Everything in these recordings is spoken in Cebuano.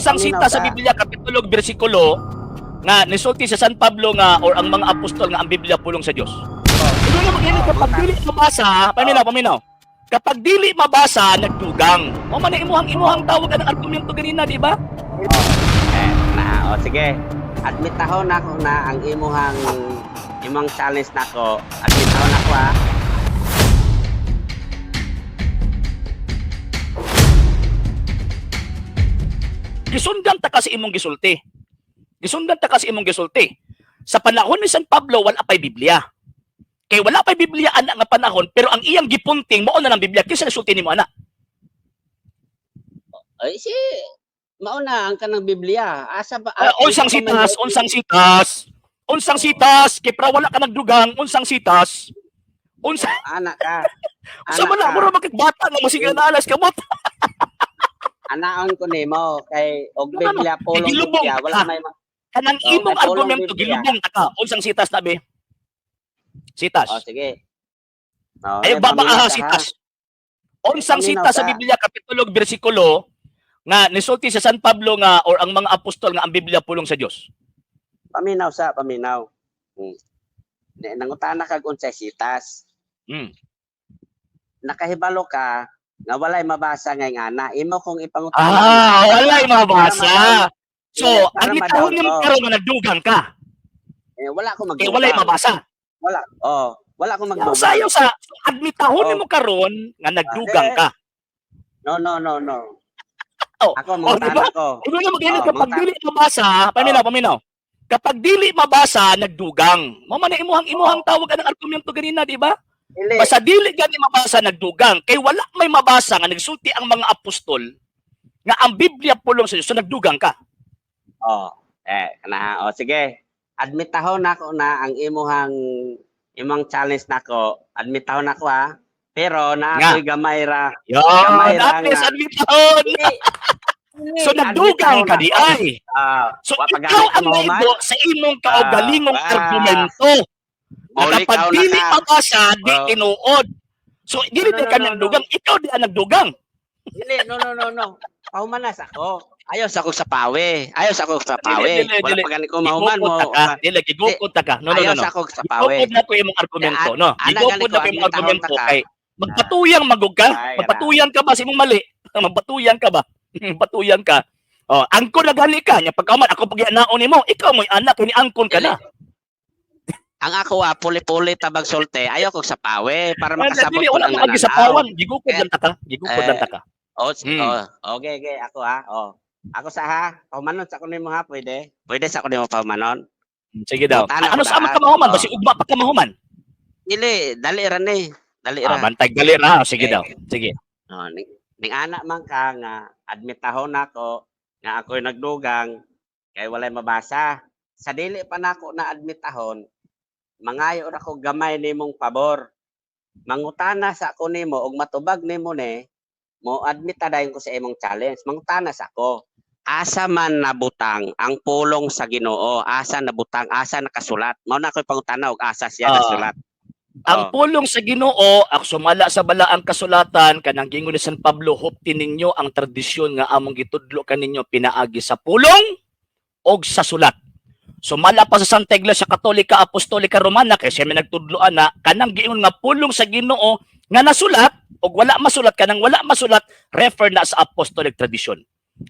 Unsang Paminaw sita sa ka. Biblia, kapitulo ug bersikulo nga nisulti sa San Pablo nga or ang mga apostol nga ang Biblia pulong sa Dios? Ino na mag kapag dili mabasa, paminaw, paminaw. Kapag dili mabasa, nagdugang. Mao man na imuhang tawag ang argumento ganina, di ba? Eh, na, o sige. Admit ako na ako na ang imuhang imong challenge nako. Admit ako na ako ha. Gisundan ta kasi imong gisulti. Gisundan ta kasi imong gisulti. Sa panahon ni San Pablo, wala pa'y Biblia. Kay wala pa'y Biblia ana nga panahon, pero ang iyang gipunting mao na ng Biblia kinsa nasulti nimo ana? Ay si mauna ang kanang Biblia. Asa ba? Unsang sitas, unsang sitas. Unsang sitas, kay pra wala ka nagdugang, unsang sitas. Unsa Ana ka. Unsa man na ka. mura bakit bata nga masiga na alas kamot. Anaon ko nimo kay og No, no, no. Biblia pulong Gilubong Biblia wala ka. may Kanang Oh, imong kay pulong argumento Biblia. gilubong ta ka. Unsang sitas na be? Sitas. Oh, sige. Oh, Ay eh, baba paminaw aha ka, ha? sitas. Unsang Paminaw sita sa ka. Biblia, kapitulo ug bersikulo nga nisulti sa San Pablo nga or ang mga apostol nga ang Biblia pulong sa Dios? Paminaw sa paminaw. Nangutana kag unsay sitas. Nakahibalo ka nga walay mabasa ngay ngana. Imo kong ipangutana. Ah, walay mabasa. So, Para ang itahon ma-down nimo ko. karon nga nagdugang ka. Eh, wala ko Kay walay mabasa. Wala. Oh, wala ko magdugang. Sayo sa so, admitahon Oh. nimo karon nga nagdugang Eh, ka. No, no, no, no. Oh, Ako oh, mangutana diba? ko. Ino na mag Oh, kapag dili mabasa, paminaw, paminaw. Kapag dili mabasa, nagdugang. Mao man na imuhang tawag ang argumento ganina, di ba? Dili. Basta dili gani mabasa, nagdugang. Kay wala may mabasa nga nagsulti ang mga apostol nga ang Biblia pulong sa Diyos, so nagdugang ka. Oh, eh kana oh sige. Admitahon nako na ang imuhang imong challenge nako. Admitahon nako ha. Pero na Nga. ako'y gamay ra. Yan, Gamay ra at least nga. admitahon. Dili. So nagdugang ka di ay. Ah, So wa pa ikaw gani ang ka mahuman. naigo sa imong kaugalingong argumento. Na Mauli kapag ka na dili ka. mabasa, di Oh. tinuod. So dili No, di no, ka no, no, nagdugang, ikaw di ang nagdugang. Dili, no, no, no, no. Pahumanas ako. Ayaw sa akong sapawe. Ayaw sa akong sapawe. Dili, dili, Wala dili. pa gani ko mahuman mo. Gigukod ta ka. Dili, gigukod ta ka. No, no, no, Ayaw no. sa akong sapawe. Gigukod na ko imong argumento, no. Ana, Gigukod gani na ko, ko imong admitahon argumento ta ka. kay magpatuyang magug ka. Ay, Magpatuyang ka ba sa imong mali? Magpatuyang ka ba? Magpatuyang ka. Oh, angkon na gani ka nya pagkauman ako pag naon nimo, ikaw mo'y anak kini angkon ka na. Ang ako ah, puli-puli tabag sulte. Ayaw kong sapawe para Dili, makasabot ko wala ng mo nananaw. agisapawan, gigukod Eh, lang ta ka. Gigukod lang ta ka. Oh, oh, okay, okay. Ako ha. Oh. Ako sa ha. Pahumanon sa kunin mo ha, pwede. Pwede sa kunin mo pahumanon. Sige daw. Butana Ano ko sa amang daan. kamahuman? Oh. Basi ugma pa kamahuman. Dili, dali ra ni. Dali Ah, ra. bantay dali ra. Sige Eh. daw. Sige. Oh, ning ana man ka nga admitahon nako nga ako'y nagdugang kay walay mabasa. Sa dili pa nako na admitahon, mangayo ra ko gamay nimong pabor. Mangutana sa ako nimo og matubag nimo ni, mo admit ta dayon ko sa imong challenge. Mangutana sa ako. Asa man nabutang ang pulong sa Ginoo? Asa nabutang? Asa nakasulat? Mao na ako'y pangutana og asa siya nasulat. Ang Oh. pulong sa Ginoo, ak sumala sa balaang kasulatan kanang giingon ni San Pablo, hupti ninyo ang tradisyon nga among gitudlo kaninyo pinaagi sa pulong og sa sulat. Sumala pa sa Santa Iglesia Katolika Apostolika Romana kay siya may nagtudlo ana kanang giingon nga pulong sa Ginoo nga nasulat og wala masulat, kanang wala masulat refer na sa apostolic tradition.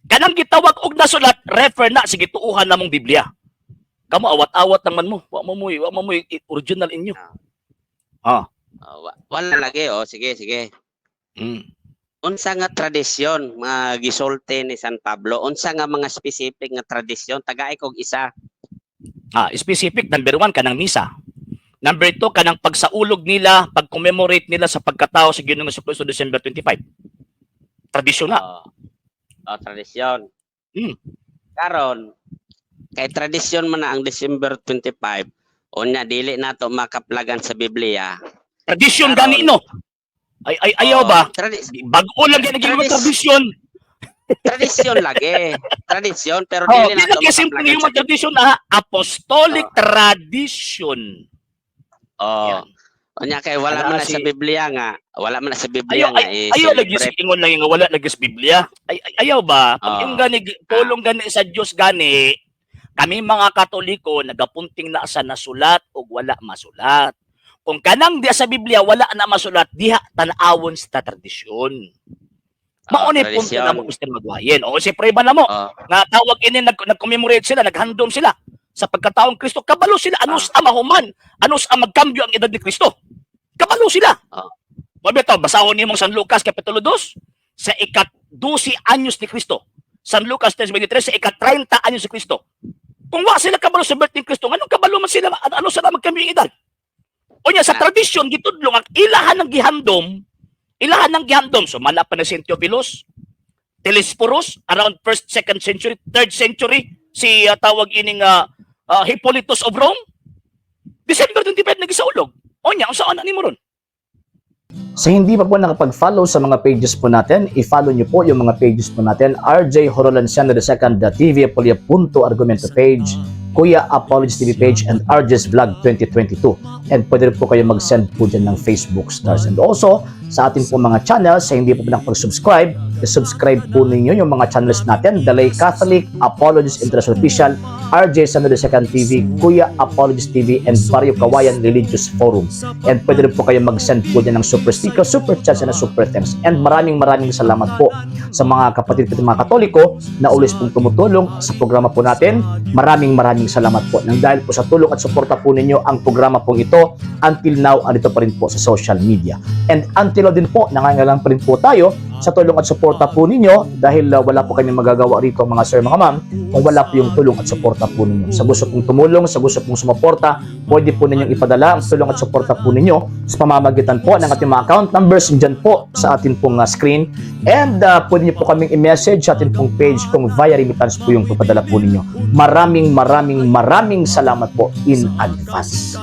Kanang gitawag og nasulat refer na sa gituohan namong Biblia. Kamo awat-awat naman mo, wa mo original inyo. Oh, wala lagi oh, sige sige. Unsa nga tradisyon mga gisulti ni San Pablo? Unsa nga mga specific nga tradisyon? Tagay kog isa. Ah, specific number 1 kanang misa. Number 2 kanang pagsaulog nila, pag-commemorate nila sa pagkatao sa Ginoong Hesus December 25. Tradisyon na. Oh, oh tradisyon. Karon kay tradisyon man na ang December 25, unya dili nato makaplagan sa Biblia. Tradisyon Karon. gani no. Ay ay ayaw Oh, ba? Bago lang gani ginoong tradisyon. Tradisyon lagi. Tradisyon pero Oh, dili di nato lang kasi simple makaplagan yung sa Biblia. tradisyon na apostolic tradition. Oh. Yan. Unya kay wala Ana man na sa Biblia nga, wala man na sa Biblia Ayaw, nga ayaw lagi i-celebrate. si ingon lang nga wala lagi sa Biblia. Ay, ayaw ba? Pag Oo. yung gani pulong gani sa Dios gani, kami mga Katoliko nagapunting na sa nasulat ug wala masulat. Kung kanang diha sa Biblia wala na masulat, diha tan-awon sa tradisyon. Mao ni punto tradisyon. na mo, Mr. Magwayen. O si prueba na mo nga tawag ini nag-commemorate sila, naghandom sila sa pagkataong Kristo. Kabalo sila ano sa mahuman, ano sa magkambyo ang edad ni Kristo. Kabalo sila. Mao bitaw basahon nimong San Lucas kapitulo 2 sa ika-12 anyos ni Kristo. San Lucas 3:23, sa ika-30 anyos ni Kristo. Kung wa sila kabalo sa birth ni Kristo, nganong kabalo man sila ano sila magkambyo ang edad? Unya sa tradisyon gitudlo ang ilahan ng gihandom, ilahan ng gihandom. So mala pa na si Theophilus, Telesphorus around first, second century, third century, si tawag ining Hippolytus of Rome. December 25 nagisaulog. Unya unsa ana nimo ron? Sa hindi pa po nakapag-follow sa mga pages po natin, i-follow nyo po yung mga pages po natin. RJ Horolanciano II, TV Apolia Punto Argumento page, Kuya Apologies TV page, and RJ's Vlog 2022. And pwede rin po kayo mag-send po dyan ng Facebook stars. And also, sa ating po mga channels, sa hindi po nakapag-subscribe, i-subscribe po ninyo yung mga channels natin. Dalay Catholic, Apologies International Official, RJ Sano II TV, Kuya Apologies TV, and Barrio Kawayan Religious Forum. And pwede rin po kayo mag-send po dyan ng super sticker, super chats, and super thanks. And maraming maraming salamat po sa mga kapatid ko mga Katoliko na always pong tumutulong sa programa po natin. Maraming maraming salamat po. Nang dahil po sa tulong at suporta po ninyo ang programa pong ito, until now, andito pa rin po sa social media. And until now din po, nangangailangan pa rin po tayo sa tulong at suporta po ninyo dahil wala po kami magagawa rito, mga sir, mga ma'am, kung wala po yung tulong at suporta po ninyo. Sa gusto pong tumulong, sa gusto pong sumuporta, pwede po ninyong ipadala ang tulong at suporta po ninyo sa pamamagitan po ng ating mga account numbers dyan po sa ating pong screen. And pwede niyo po kaming i-message sa ating pong page kung via remittance po yung papadala po ninyo. Maraming maraming maraming salamat po in advance.